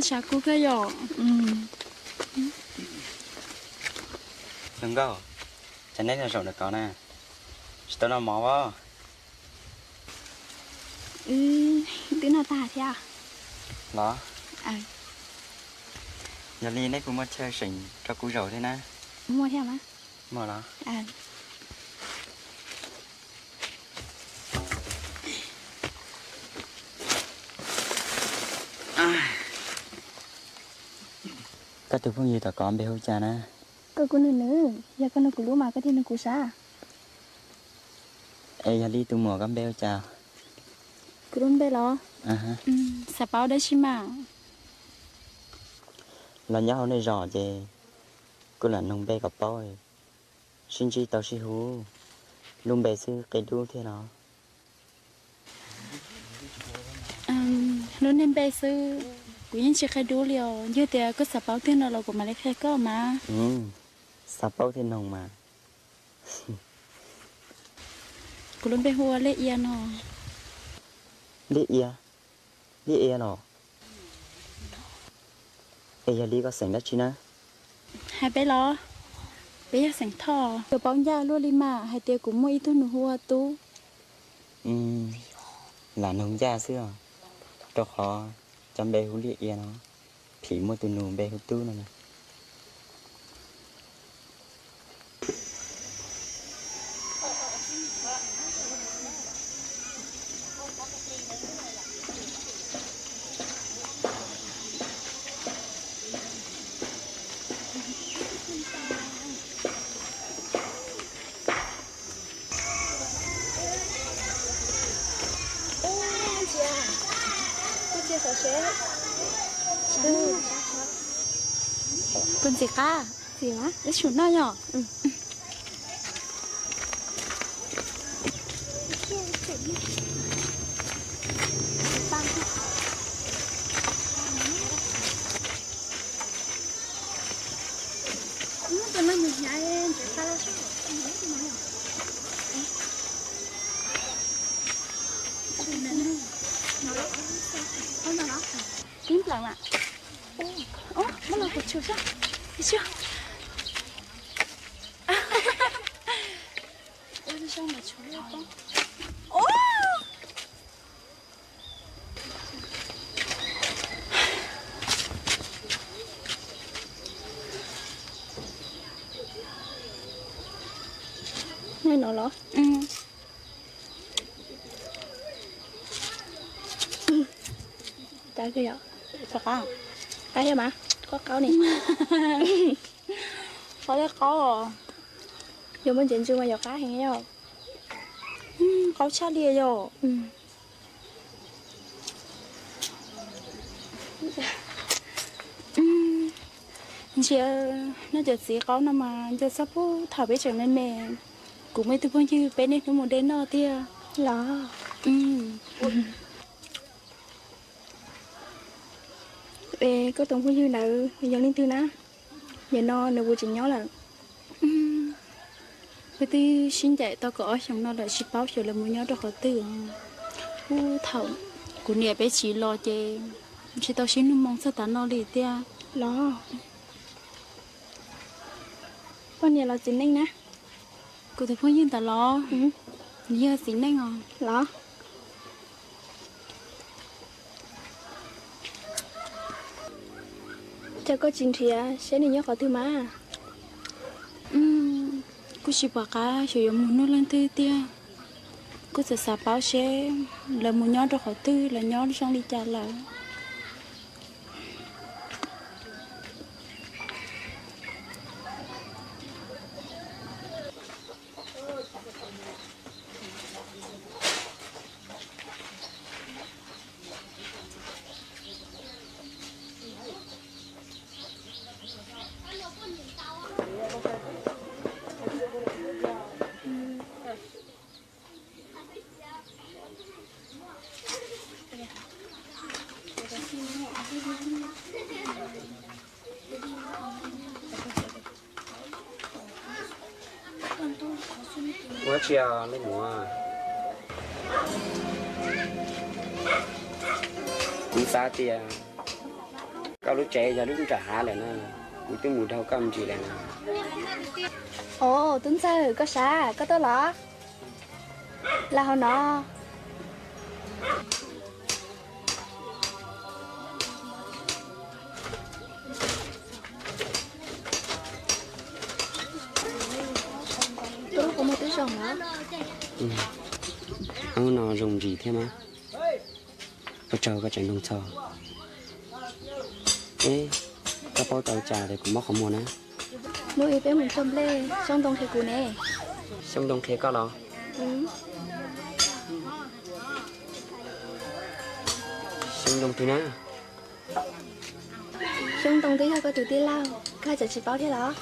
Sav kuv kawg yom. Hluas nkauj, cas neb noj zaum ntawm ko na, tsis tau noj mov os? Twb noj tag thiab los? Yog li neb puas muaj chaw seem rau kuv zaum thiab na? Muaj thiab mas. Muaj los? Koj tus phooj ywg tom ko npe hu cas na? Koj kuj nug nws, yog koj nug kuv lub mas koj thiaj nug kuv sav. Es yog li tus muam koj npe hu cas? Kuv lub npe los? Xav paub dab tsi mas? Los nyob hauv nej zos ces kuj lam nug npe kom paub, sib ntsib tau sib hu. Lub npe xwb qia dub thiab los? Lub niag npe xwb, kuv yeej tsis qia dub li os. Yog tias koj xav paub tiag no los kuv mam li qhia koj mas. Xav paub thiaj noog mas. Kuv lub npe hu ua Liaj Ia no. Liaj Ia? Liaj Ia los? Es yog li koj xeem dab tsi na? Hais peb los? Peb yog xeem Thoj. Yuav paub ncaj luaj li mas hais tias kuv muaj ib tug nus hu ua Tub. Lam nug ncaj xwb os, rau qhov cov npe hu Liaj Ia no, phim muaj tus nus npe hu Tub no na. Koj ntxim qab, ib tsum noj yom. Tib nplaws mas. Muab los kuv tshua sab. Nyob no los? Qab, qab thiab mas, qaub qaub ni. Qaub thiab qaub os. Yog muaj ntses ntsw mas yog qab heev yom. Qaub tshaj li yom. Ntsia, noj cov txiv qaub no mas nco txog puag thaum peb tseem me me, kuv muaj ib tug phooj ywg peb niaj hnub mus de noj tiag los. Es koj tus phooj ywg ntawd yog leej twg na? Nim no nws puas tseem nyob lawm? Peb twb sib ncaim tau kaum ob xyoos no lawm, tsis paub xyov lawv mus nyob rau qhov twg. Puag thaum kuv niam peb tsiv los ces tsis tau sib nug moo txog tav no li tiag los. Poj niam los txiv neej na? Kuv tus phooj ywg ntawd los? Nws yog txiv neej os. Los? Cas koj tsis nrhiav seb nws nyob qhov twg mas? Kuj tsis pom qab xyov yuav mus nug leej twg tiag. Kuj txawm xav paub seb lawv mus nyob rau qhov twg, lawv nyob zoo li cas lawm. Ua tsi os leej muam? Kuv xav tias Koj lub tsev yog lub nram hav lawm na, kuv twb mus dhau koj me ntsis lawm na. Ov, tub ntxawg, koj sav, koj tuaj los? Los hauv no. Koj lub qhov muag twb zoo na. Hnub no zoo ntsis thiab mas. Ua tsaug koj tseem nug txog. Eb, koj paub tau cas tias kuv mob qhov muag na? Hnub ib peb mus cog nplej, Xyoob Ntoo qhia kuv ne. Xyoob Ntoo qhia koj los? Xyoob Ntoo twg na? Xyoob Ntoo twb yog koj tus tij laug, koj tseem tsis paub thiab los?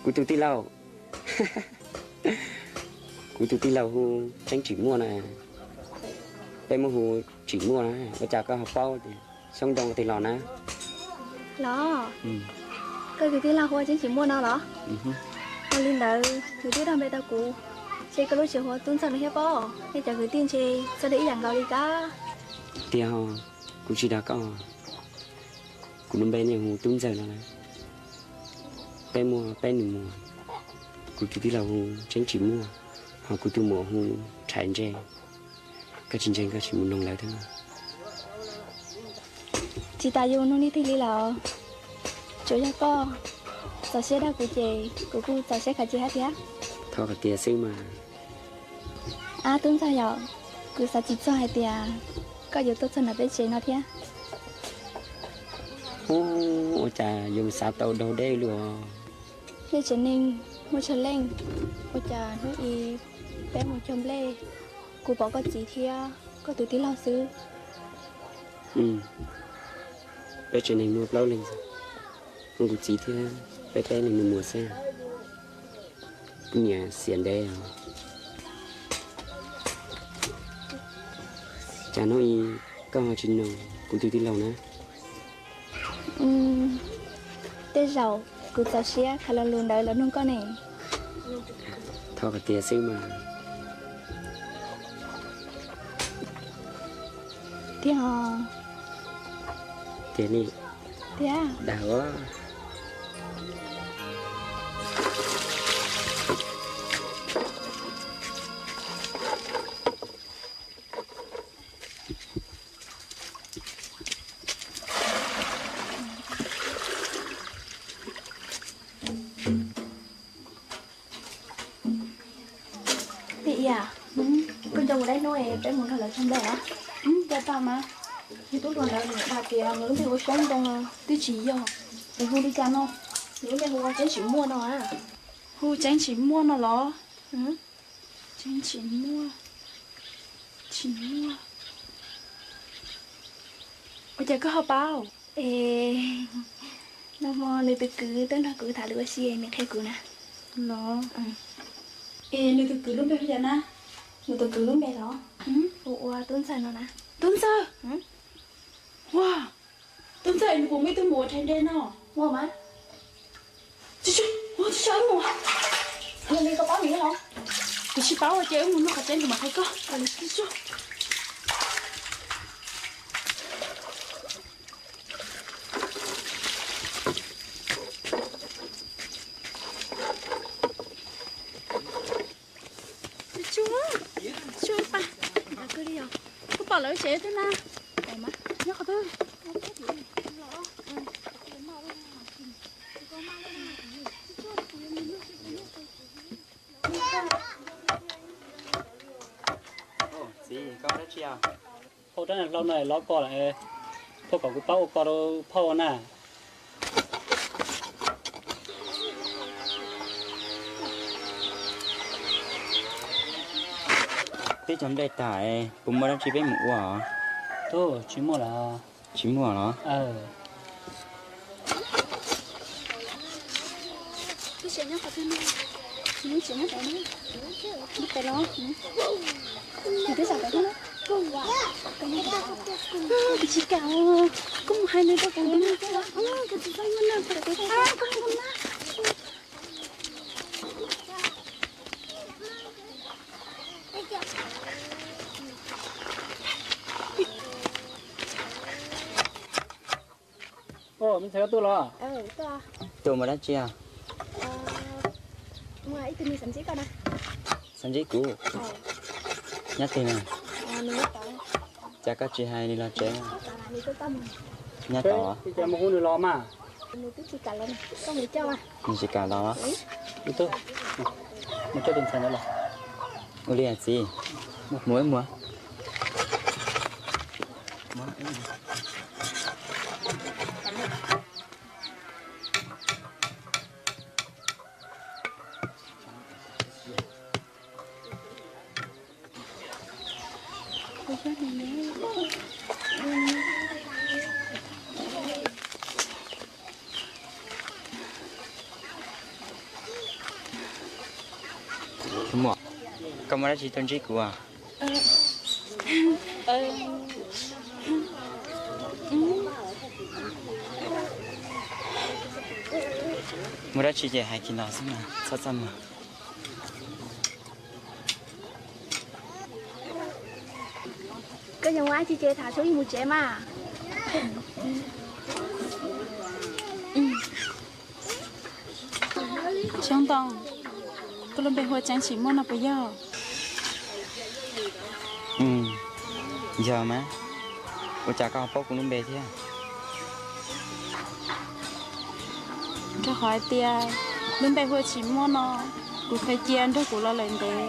Kuv tus tij laug? Kuv tus tij laug hu Tseeb Tsim Muaj na. Peb muab hu Tsim Muaj na, ua cas koj ho paub tias Xyoob Ntoo twg los na? Los, koj tus tij laug hu ua Tseeb Tsim Muaj no los? Ua li ntawd nws twb dag npe tau kuv, ces koj lub tsev hu ua Tub Ntxawg no thiab pob, nej cov kwv tij ntshe txawj dag ib yam nkaus li kab. Tiag ho, kuv tsis dag koj, kuv lub npe yeej hu Tub Ntxawg no na. Peb muaj peb nus muag, kuv tus tij laug hu Tseeb Tsim Muaj, ho kuv tus muam hu Rhaiv Ntse. Koj tsis ntseeg koj sim mus noog lawv thiab na. Tsis tas yus nug li twg li lawm, tsuas yog koj txaus siab dag kuv ces kuv kuj txaus siab khav cia thiab. Thov kom tiag xwb mas. Ab Tub Ntxawg yom, kuv xav tsis txog hais tias koj yuav tuaj txog nram peb tsev no thiab. Ub, ua cas yus xav tau dog deb li os. Nej tsev neeg muaj tsawg leej, ua cas hnub ib peb mus cog nplej, kuv pom koj txiv thiab koj tus tij laug xwb. Peb tsev neeg muaj plaub leeg, kuv txiv thiab peb peb leeg nus muag xwb. Kuv niam xiam ntev os. Cas hnub ib koj ho tsis nug kuv tus tij laug na? Tej zaum kuv txaus siab khav lo lus ntawd los nug koj ne. Thov kom tiag xwb mas. Tiag os. Tiag li. Tiag. Dag os. Ib yam, koj nco kuv dab hnub peb mus nrog lawv cog nplej os. Ua tau mas, yus tub hluas ntawd nws hais tias nws lub npe hu ua Xyoob Ntoo, twb tsis yog, nws hu li cas no? Nws lub npe hu ua Tseeb Tsis Muaj no a. Hu Tseeb Tsis Muaj no los? Tseeb Tsis Muaj, Tsis Muaj. Ua cas koj ho paub? Es nag hmo nws tus kwv tuaj nrog kuv tham lus ua si nws qhia kuv na. Los? Es nws tus kwv lub npe hu cas na? Nws tus kwv lub npe los? Hu ua Tub Ntxawg no na. Tub Ntxawg? Ua, Tub Ntxawg nws puas muaj ib tug muam ua rhais nte no? Ua mas. Tsis tsis, ua tsis tsis, wb mus. Yog li koj paub nws los? Kuv tsis paub ces wb mus nug qhov tseeb kuv mam qhia koj. Tsuag, tsuag pa, koj pom lawv tsev twg na? Nyob qhov twg? Txiv, koj dab tsi os? Phauj, rab niag hlau no lov ko lawm, phauj kom kuv pab ua ko rau phauj na. Peb cog nplej tag, puas muaj dab tsi peb mus ua? Tub, tsis muaj lawm. Tsis muaj los? Kuv tsis kam, koj mus hais nws rau kuv, kuv tsis txhob yuav nws, kuv tsis txhob yuav nws. Me ntxhais, koj tuaj los? Tuaj mus dab tsi? Xav ntsib kuv? Nyob twg na? Cas koj tsis hais nws los tsev? Nyob tod. Nws tsis kam los. Ua li txiv, mus ib mus. Muam, koj muaj dab tsi tuaj ntsib kuv? Muaj dab tsi ces hais kiag los xwb mas, txhob txaj muag. Koj yuav ua dab tsi ces tham tsuag mus tsev mas. Xyoob Ntoo, koj lub npe hu ua Tseeb Tsis Muaj no puas yog? Yog mas, ua cas koj ho paub kuv lub npe thiab? Rau qhov hais tias lub npe hu ua Tsis Muaj no, kuv khaws cia nrog kuv los lawm ntev.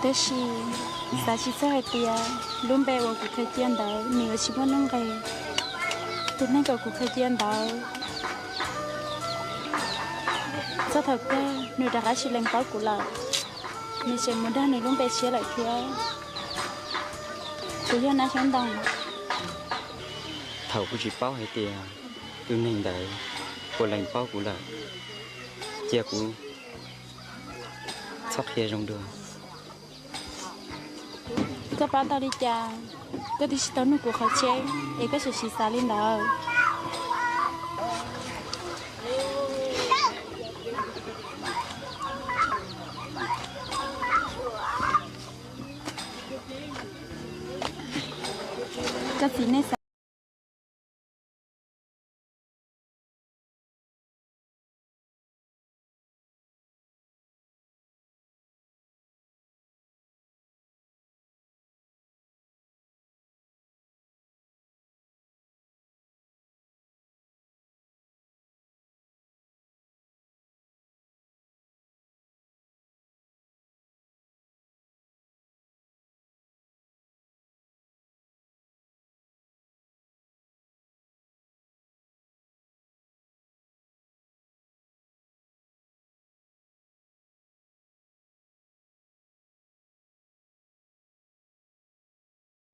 Tab sis xav tsis txog hais tias lub npe uas kuv khaws cia ntawd nws yuav tsis muaj nuj nqis. Tus neeg uas kuv khaws cia ntawd, txog thaum kawg nws rov qab tsis lees paub kuv lawm, nws tseem mus dag nws lub npe tshiab lawm thiab. Kuv yog Nab Xyoob Ntoo. Thaum kuv tsis paub hais tias tus neeg ntawd puas lees paub kuv lawm, cia kuv txhob qhia zoo dua. Koj pab tau li cas, koj twb tsis tau nug kuv qhov tseeb es koj tseem xav li ntawd. Koj txiv nej xav